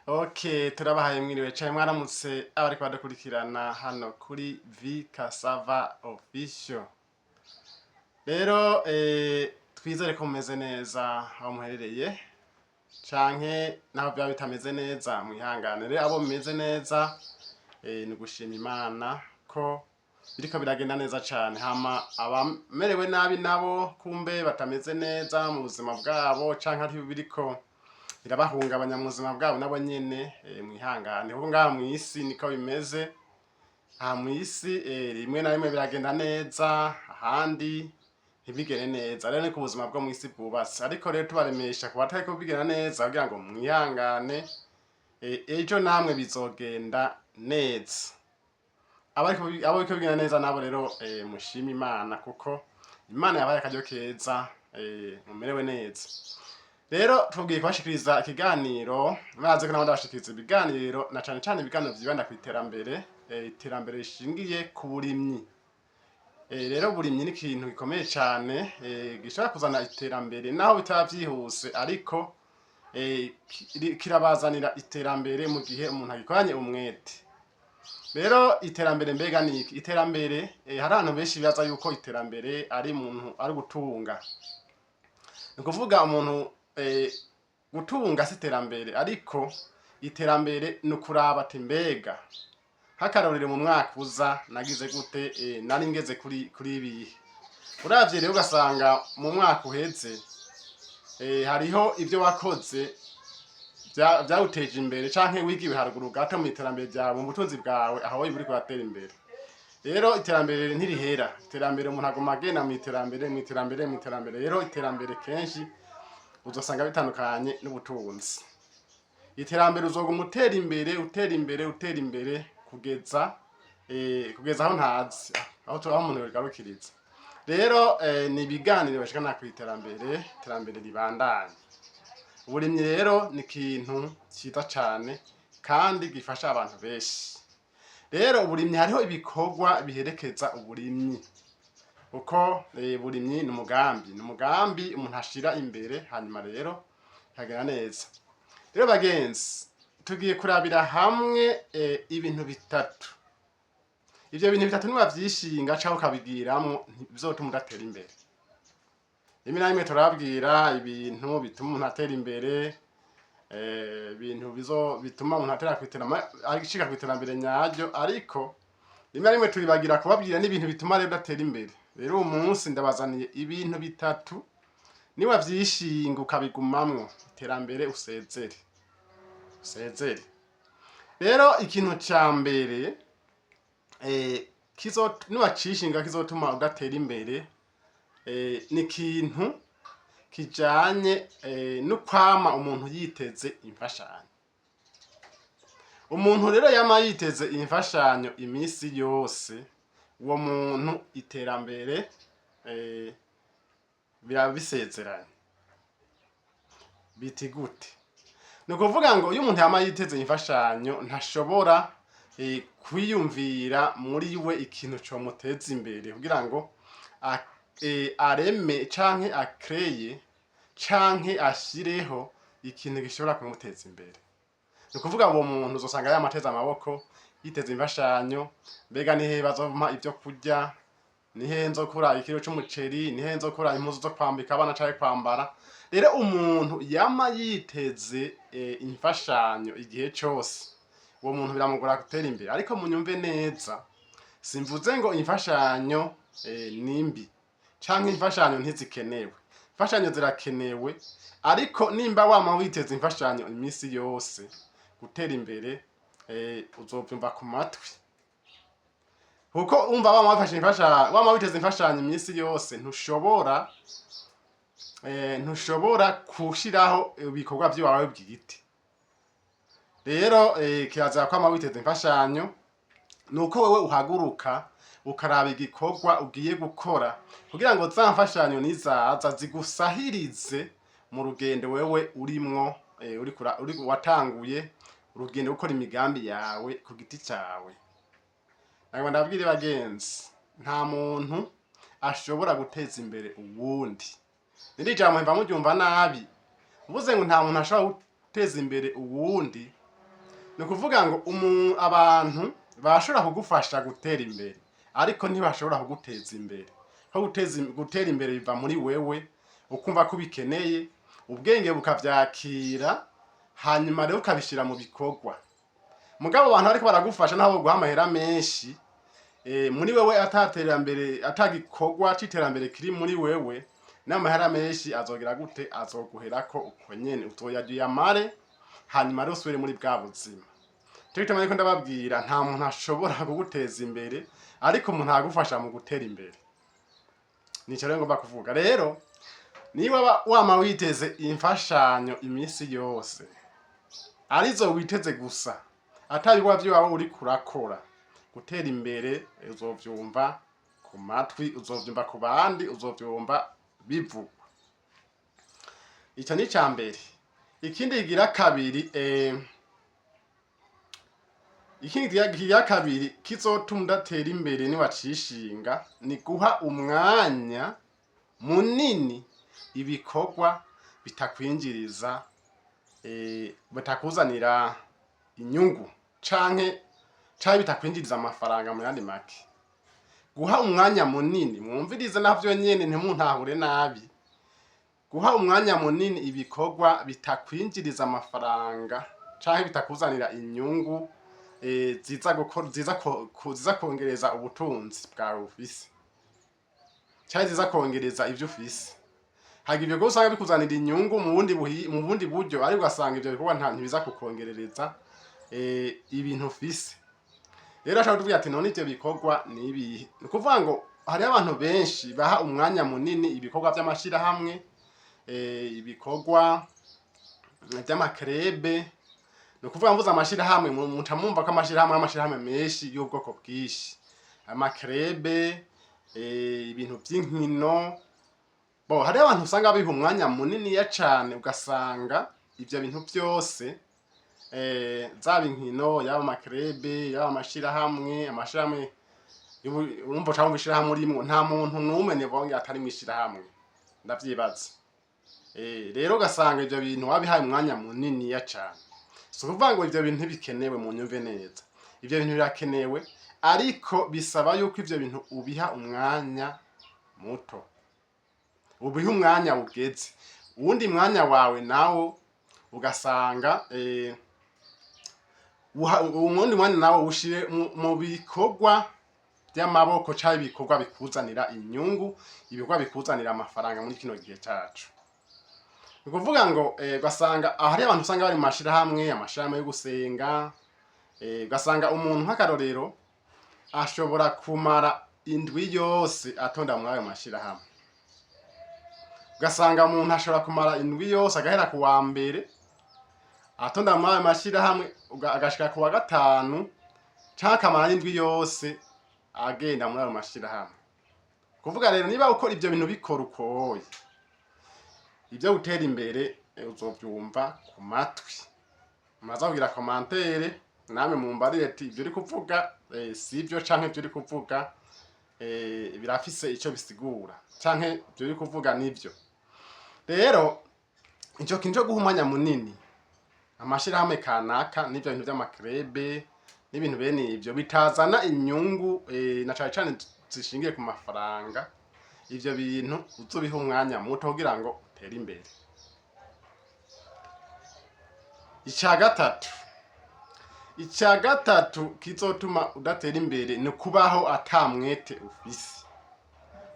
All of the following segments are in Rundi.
Okay, turabahaye mwiriwe cyane, mwaramutse abariko badakurikirana hano kuri V Cassava Official. Rero twizere ko mumeze neza aho muherereye, canke naho byaba bitameze neza mwihangane. Rero abo mumeze neza, ni ugushima Imana ko biriko biragenda neza cane. Hama abamerewe nabi nabo, kumbe batameze neza mu buzima bwabo, canke ari biriko birabahungabanya mu buzima bwabo, nabo nyene mwihangane, kuko ngaha mw'isi niko bimeze. Aha mw'isi rimwe na rimwe biragenda neza, ahandi ntibigende neza. Rero niko ubuzima bwo mw'isi bwubatse. Ariko rero tubaremesha ku batariko bigenda neza kugira ngo mwihangane, ejo namwe bizogenda neza. Abariko abo biriko bigenda neza nabo rero, mushime Imana kuko Imana yabaye akaryo keza, mumerewe neza. Rero tugiye kubashikiriza ikiganiro. Murazi ko nabo ndabashikiriza ibiganiro, na cane cane ibiganiro vyibanda ku iterambere, iterambere rishingiye ku burimyi. Rero uburimyi ni ikintu gikomeye cane, gishobora kuzana iterambere naho bitaba vyihuse, ariko kirabazanira iterambere mu gihe umuntu agikoranye umwete. Rero iterambere mbega ni iki? Iterambere, hari abantu benshi bibaza yuko iterambere ari umuntu ari gutunga. Ni ukuvuga umuntu gutunga si iterambere, ariko iterambere ni ukuraba ati: mbega nk'akarorero mu mwaka uza nagize gute, nari ngeze kuri ibihe? Uravye rero ugasanga mu mwaka uheze hariho ibyo wakoze vyawuteje imbere, canke wigiwe haruguru gato mu iterambere ryawe, mu butunzi bwawe, aho uriko uratera imbere. Rero iterambere ntirihera. Iterambere umuntu aguma agenda mu iterambere, mu iterambere, mu iterambere. Rero iterambere kenshi uzosanga bitandukanye n'ubutunzi. Iterambere uzoguma utera imbere, utera imbere, utera imbere kugeza aho ntazi aho umuntu yogarukiriza. Rero ni ibiganiro bashikana ku iterambere, iterambere ribandanye. Uburimyi rero ni ikintu ciza cane kandi gifasha abantu benshi. Rero uburimyi, hariho ibikorwa biherekeza uburimyi, kuko uburimyi ni umugambi umuntu ashira imbere, hanyuma rero bikagenda neza. Rero bagenzi, tugiye kurabira hamwe ibintu bitatu. Ivyo bintu bitatu niwavyishinga canke ukabigiramwo, ntibizotuma udatera imbere. Rimwe na rimwe turababwira ibintu bituma umuntu atera imbere, ibintu bizo bituma umuntu atera kw'iterambere, ashika kw'iterambere nyaryo, ariko rimwe na rimwe turibagira kubabwira n'ibintu bituma rero udatera imbere. Rero uyu munsi ndabazaniye ibintu bitatu, niwavyishinga ukabigumamwo, iterambere usezere, usezere. Rero ikintu ca mbere kizo niwacishinga kizotuma udatera imbere, ni ikintu kijanye no kwama umuntu yiteze imfashanyo. Umuntu rero yama yiteze imfashanyo imisi yose, uwo muntu iterambere biraba bisezeranye. Biti gute? Ni ukuvuga ngo iyo umuntu yama yiteze imfashanyo, ntashobora kwiyumvira muri we ikintu comuteza imbere kugira ngo areme canke akreye canke ashireho ikintu gishobora kumuteza imbere. Ni ukuvuga uwo muntu uzosanga yamateze amaboko, yiteze imfashanyo: mbega nihe bazompa ivyo kurya, nihe nzokura ikiro c'umuceri, nihe nzokura impuzu zo kwambika abana canke kwambara? Rero umuntu yama yiteze imfashanyo igihe cose, uwo muntu biramugora gutera imbere. Ariko munyumve neza, simvuze ngo imfashanyo ni mbi canke imfashanyo ntizikenewe. Imfashanyo zirakenewe, ariko nimba wama witeze imfashanyo imisi yose, gutera imbere uzovyumva ku matwi, kuko umva wama wafashe imfashanyo, wama witeze imfashanyo imisi yose, ntushobora gushiraho ibikorwa vy'iwawe bwite. Rero kirazira kwama witeze imfashanyo. Nuko wewe uhaguruka ukaraba igikorwa ugiye gukora kugira ngo za mfashanyo nizaza zigusahirize mu rugendo wewe urimwo, uri watanguye urugendo gukora imigambi yawe ku giti cawe. Nagomba ndabwire bagenzi, nta muntu ashobora guteza imbere uwundi. Riri jambo mva muryumva nabi, mvuze ngo nta muntu ashobora guteza imbere uwundi. Ni ukuvuga ngo abantu bashobora kugufasha gutera imbere, ariko ntibashobora kuguteza imbere. Ko gutera imbere biva muri wewe, ukumva ko ubikeneye, ubwenge bukavyakira, hanyuma rero ukabishira mu bikorwa. Mugabo abantu bariko baragufasha, naho boguha amahera menshi, muri wewe ataterambere, atagikorwa c'iterambere kiri muri wewe, n'amahera menshi azogira gute? Azoguherako uko nyene, uzoyarya uyamare, hanyuma rero usubire muri bwa buzima. Ico gituma ariko ndababwira, nta muntu ashobora kuguteza imbere, ariko umuntu agufasha mu gutera imbere. Nico rero ngomba kuvuga. Rero niba wama witeze imfashanyo iminsi yose, arizo witeze gusa, atabikorwa vy'iwawe uriko urakora, gutera imbere uzovyumva ku matwi, uzovyumva ku bandi, uzovyumva bivugwa. Ico ni ica mbere. Ikindi kigira kabiri, ikindi kigira kabiri kizotuma udatera imbere niwacishinga, ni guha umwanya munini ibikorwa bitakwinjiriza, bitakuzanira inyungu canke bitakwinjiriza amafaranga. Mu yandi make, guha umwanya munini, mwumvirize navyo nyene, ntimuntahure nabi, guha umwanya munini ibikorwa bitakwinjiriza amafaranga canke bitakuzanira inyungu, ziza gukora, ziza kongereza ubutunzi bwawe ufise, canke ziza kongereza ivyo ufise. Haga ivyo usanga bikuzanira inyungu mu bundi buryo, ariko ugasanga ivyo bikorwa ntibiza kukongerereza ibintu ufise. Rero ashobora kuvuga ati: "None ivyo bikorwa ni ibihe?" Ni ukuvuga ngo hariho abantu benshi baha umwanya munini ibikorwa vy'amashirahamwe, ibikorwa vy'ama club. Ni ukuvuga, mvuze amashirahamwe, muca mwumva ko amashirahamwe menshi y'ubwoko bwinshi, ama club, ibintu vy'inkino. Bo hariho abantu usanga biha umwanya muniniya cane, ugasanga ivyo bintu vyose, zaba inkino, yaba ama club, yaba amashirahamwe, urumva uca wumva ishirahamwe urimwo, nta muntu n'umwe nibonge atari mw'ishirahamwe, ndavyibaza. Rero ugasanga ivyo bintu wabihaye umwanya muniniya cane. Si ukuvuga ngo ivyo bintu ntibikenewe, mu nyumve neza, ivyo bintu birakenewe, ariko bisaba yuko ivyo bintu ubiha umwanya muto, ubiha umwanya ugeze. Uwundi mwanya wawe nawo ugasanga uwundi mwanya nawo ushire mu bikorwa by'amaboko canke ibikorwa bikuzanira inyungu, ibikorwa bikuzanira amafaranga muri kino gihe cacu. Ni ukuvuga ngo ugasanga ahari abantu usanga bari mu mashirahamwe, amashirahamwe yo gusenga, ugasanga umuntu nk'akarorero ashobora kumara indwi yose atonda muri ayo mashirahamwe. Ugasanga umuntu ashobora kumara indwi yose, agahera ku wa mbere atonda muri ayo mashirahamwe, agashika ku wa gatanu, canke akamara n'indwi yose agenda muri ayo mashirahamwe. Kuvuga rero, niba ukora ivyo bintu, bikora ukoye, ibyo gutera imbere uzovyumva ku matwi. Mumaze kugira commentaire namwe, mumbarire ati ibyo uri kuvuga sivyo, canke ibyo uri kuvuga birafise ico bisigura, canke ibyo uri kuvuga nivyo. Rero ico kintu co guha umwanya munini amashirahamwe kanaka n'ivyo bintu vy'ama club n'ibintu bene ivyo bitazana inyungu, na cane cane zishingiye ku mafaranga, ivyo bintu uzobiha umwanya muto kugira ngo utere imbere. Ica gatatu kizotuma udatera imbere ni kubaho ata mwete ufise.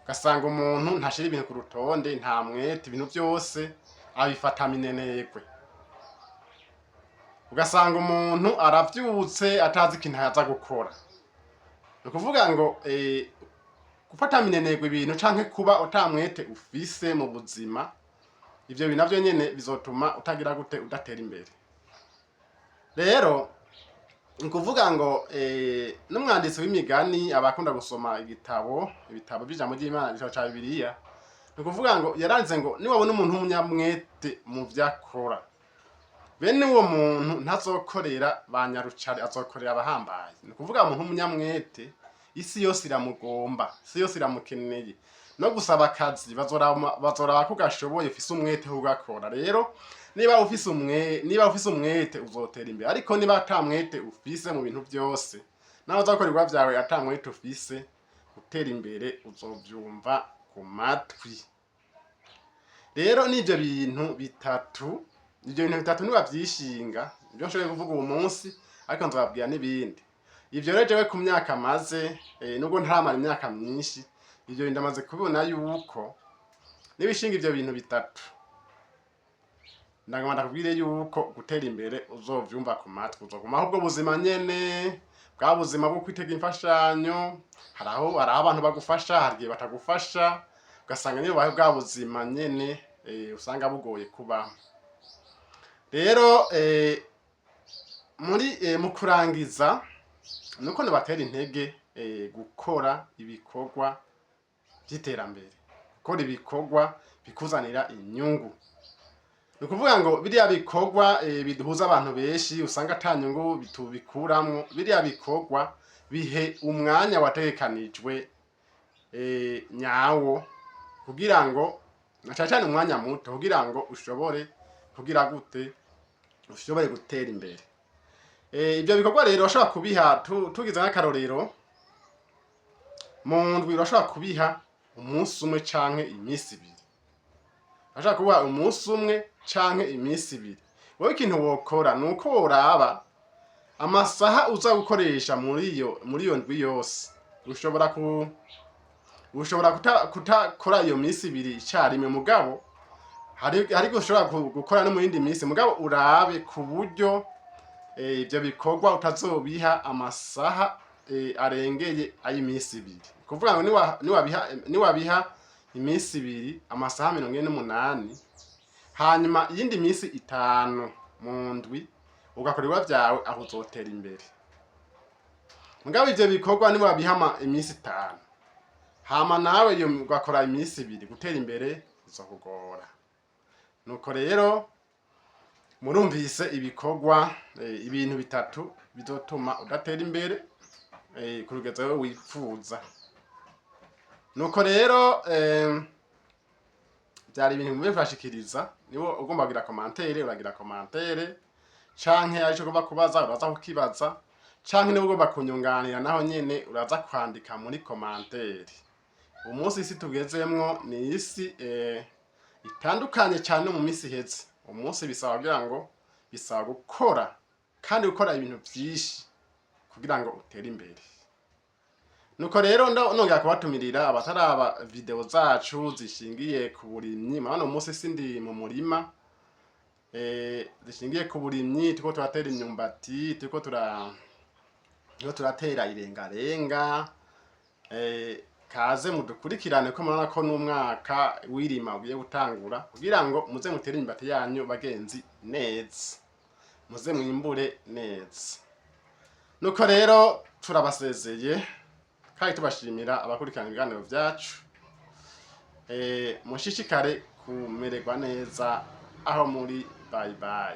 Ugasanga umuntu ntashira ibintu ku rutonde, nta mwete, ibintu byose abifata minenegwe. Ugasanga umuntu aravyutse atazi ikintu aza gukora. Ni ukuvuga ngo gufata minenegwe ibintu canke kuba utamwete ufise mu buzima, ivyo bintu navyo nyene bizotuma utagira gute? Udatera imbere. Rero ni ukuvuga ngo n'umwanditsi w'imigani, abakunda gusoma ibitabo by'ijambo ry'Imana, igitabo ca Bibiliya, ni ukuvuga ngo yaranditse ngo niwabona umuntu w'umunyamwete mu vyo akora, bene uwo muntu ntazokorera ba nyarucari, azokorera abahambaye. Ni ukuvuga umuntu w'umunyamwete isi yose iramugomba, isi yose iramukeneye. No gusaba akazi bazoraba ko ugashoboye, ufise umwete wo ugakora. Rero niba ufise umwete, uzotera imbere, ariko niba ata mwete ufise mu bintu byose, nawe uzakora ibikorwa vyawe ata mwete ufise, gutera imbere uzovyumva ku matwi. Rero n'ivyo bintu bitatu, ivyo bintu bitatu nibavyishinga, nivyo nshoboye kuvuga uwu munsi, ariko nzobabwira n'ibindi. Ivyo rero jewe ku myaka maze, nubwo ntaramara imyaka myinshi, ivyo bintu ndamaze kubibona yuko nibishinga ivyo bintu bitatu, ndagomba ndakubwire yuko gutera imbere uzovyumva ku matwi. Uzogumaho ubwo buzima nyene, bwa buzima bwo kwitega imfashanyo. Hari aho abantu bagufasha, hari igihe batagufasha, ugasanga niyo ubaye bwa buzima nyene, usanga bugoye kubaho. Rero muri mu kurangiza, nuko nibatera intege gukora ibikorwa vy'iterambere, gukora ibikorwa bikuzanira inyungu. Ni ukuvuga ngo biriya bikorwa biduhuza abantu benshi, usanga ata nyungu tubikuramwo, biriya bikorwa bihe umwanya wategekanijwe nyawo, kugira ngo na cane cane umwanya muto, kugira ngo ushobore kugira gute, ushobore gutera imbere. Ivyo bikorwa rero urashobora kubiha, tugize nk'akarorero, mu ndwi urashobora kubiha umunsi umwe canke iminsi 2. Urashobora kubiha umunsi umwe canke iminsi 2. Wowe ikintu wokora ni uko woraba amasaha uza gukoresha muri iyo ndwi yose. Ushobora kutakora iyo minsi 2 icarimwe, mugabo hari ushobora gukora no mu yindi minsi, mugabo urabe ku buryo ivyo bikorwa utazobiha amasaha arengeye ay'iminsi 2. Kuvuga ngo niwabiha iminsi 2 amasaha 48, hanyuma iyindi minsi 5 mu ndwi ugakora ibikorwa vyawe, aho uzotera imbere. Mugabo ivyo bikorwa niwabiha iminsi 5, hama nawe iyo ugakora iminsi 2, gutera imbere bizokugora. Nuko rero murumvise ibikorwa, ibintu bitatu bizotuma udatera imbere ku rugezo wewe wipfuza. Nuko rero byari ibintu bibashikiriza. Niba ugomba kugira commentaire, uragira commentaire, canke arico ugomba kubaza uraza kukibaza, canke niba ugomba kunyunganira naho nyene uraza kwandika muri commentaire. Umunsi isi tugezemwo ni isi itandukanye cyane no mu minsi iheze. Umunsi bisaba kugira ngo bisaba gukora, kandi gukora ibintu vyinshi kugira ngo utere imbere. Nuko rero nongera kubatumirira abataraba video zacu zishingiye ku burimyi. Murabona umunsi sindi mu murima, zishingiye ku burimyi, turiko turatera imyumbati, turiko turatera irengarenga. Kaze mudukurikirane, ko murabona ko n'umwaka w'irima ugiye gutangura, kugira ngo muze mutere imyumbati yanyu, bagenzi, neza, muze mwimbure neza. Nuko rero turabasezeye kandi tubashimira abakurikirana ibiganiro vyacu. Mushishikare kumererwa neza aho muri. Bye bye.